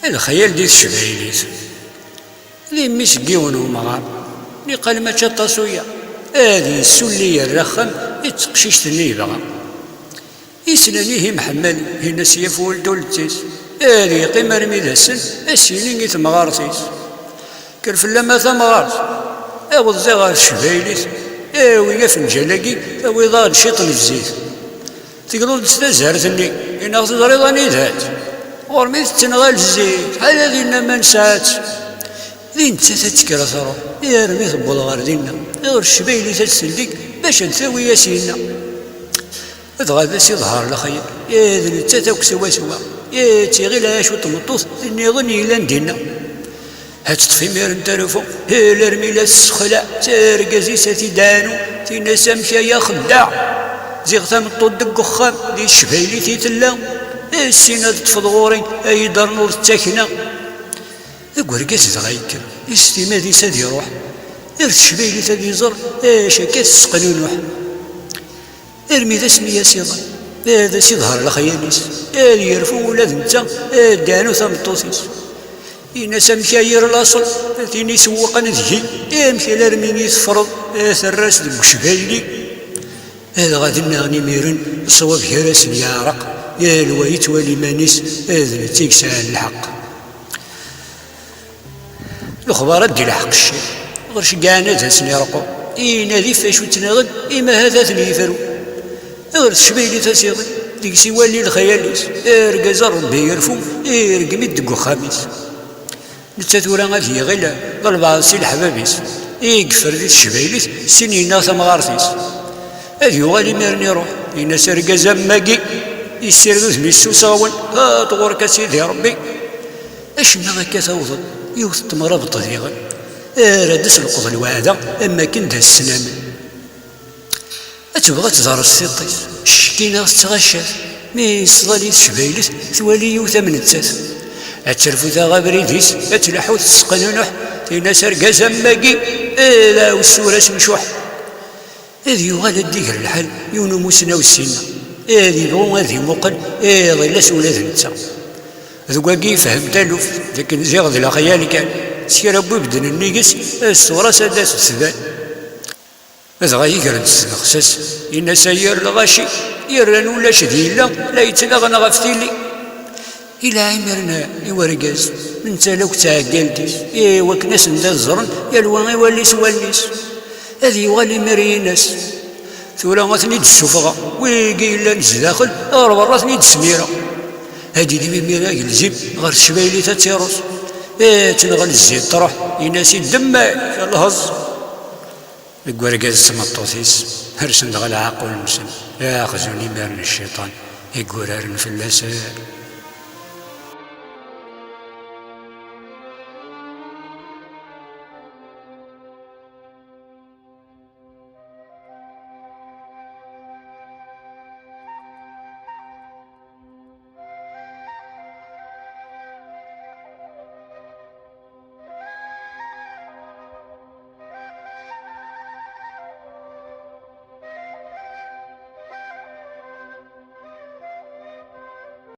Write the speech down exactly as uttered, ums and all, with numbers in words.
Lxayal di tecbaylit. D mmi-s n yiwen umɣar, niqal mačči aṭas uya, ad yessulli yerr axxam i teqcict-nni yebɣa. Islan ihi Mḥemmed, yenna-s yaf wuled ulett-is, ad yeqqim armi d ass-n, ad s-yini i temɣart-is: "Kker fell-am a tamɣart, aweḍ ziɣ ɣer tecbaylit, awi afenǧal-agi, tawiḍ-aɣ-d ciṭ n zzit." Tegluḍ-d s tazart-nni, i neɣ teẓriḍ anida-tt? Ɣur-m i tettenɣal zzit, ḥala dinna ma nesɛa-tt. Di nettat ad tekker ad truḥ, armi tewweḍ ɣer dinna, ɣer tecbaylit ad tselli, bac ad tawi asinna. Dɣa d as-iḍher lexyal, d nettat akk swaswa, ad tiɣil ɛacu tmeṭṭut nniḍen yellan dinna. Ad teṭṭef imiren tarufu, alarmi la tessexlaɛ, d argaz-is ad t-id-ɛnu, tin-as: "Amek ay axeddaɛ? Ziɣ tameṭṭut deg uxxam, di tecbaylit i tella, sin ad teṭṭfeḍ ɣur-i, ay d-ternuḍ d takna." Deg urgaz dɣa yekker, yestimad-is ad iruḥ, ar tecbaylit ad iẓer, acu akka tesseqnunuḥ. Armi d asmi as-iḍan, ad as-iḍher lexyal-is, ad yerfu ula d netta, ad d-iɛnu tameṭṭut-is. Yenna-s: "Amek a yir laṣel, a tin isewwqen deg-i, amek alarmi i teffreḍ, a terra-s deg ucbayli?" Dɣa d nnaɣen imiren, ṣṣwab gar-asen yeɛreq, yal wa yettwali iman-is d netta i yesɛan lḥeqq. Lexbar ad d-ilḥeq cciṭ, ɣer ceggɛen ad asen-irqu, inadi f acu ttnaɣen, ima ha-t-a ten-yefru. Ɣer tecbaylit asiḍi, deg-s iwali lxayal-is, argaz a Rebbi yerfu, irgem-it deg uxxam-is. Netta tura ad yiɣil d lbeɛḍ si leḥbab-is, i yeffer di tecbaylit, sin yenna tamɣart-is. Ad yuɣal imiren iruḥ, yenna-s: "Argaz am wagi, yessired udem-is s useɣwen, ad ɣur-k a Sidi Rebbi." Acemma akka tawḍen, yiwet n temrabeḍt diɣen, ara d-selqeḍ lweɛda, am wakken d as-snamen. Ad tebɣu ad tḍerres tiṭ-is, ccekkin-a tettɣacat, mi yesḍal i tecbaylit, twali yiwet am nettat. Ad terfu taɣ abrid-is, ad tleḥḥu tesseqnunuḥ, tin-as: "Argaz am wagi, d awessur-as mcuḥ." Ad yuɣal ad d-iger lḥal yiwen umusnaw ssinna, ad ibɣu ad imuqel iḍ ilas ula d netta. Deg wagi yefhem taluft, d akken ziɣ d lexyal kan, s kra n wibedden nnig-s, s tewras ad as-d-tban. Dɣa yeger-d s tnexsas, yenna-s: "A yir lɣaci, yerran ulac d yella, la yettnaɣen ɣef tili." Ilɛa imiren i wergaz, netta la yettɛeggal-d-is, i wakken asen-d ad ẓren, yal wa iwali s wallen-is. Ad yuɣal imir-in-as: "Tura ad ten-id-ssufɣeɣ, wigi yellan zdaxel, ɣer berra ad ten-id-smireɣ." Ad d-idim imir agelzim ɣer tecbaylit ad tiruẓ. Ad tenɣel zzit truḥ, in-as: "Iddem-ak a lheẓ!" Deg urgaz d tmeṭṭut-is, rsen-d ɣer lɛaqul-nsen, aqzun imiren cciṭan i yuraren fell-asen.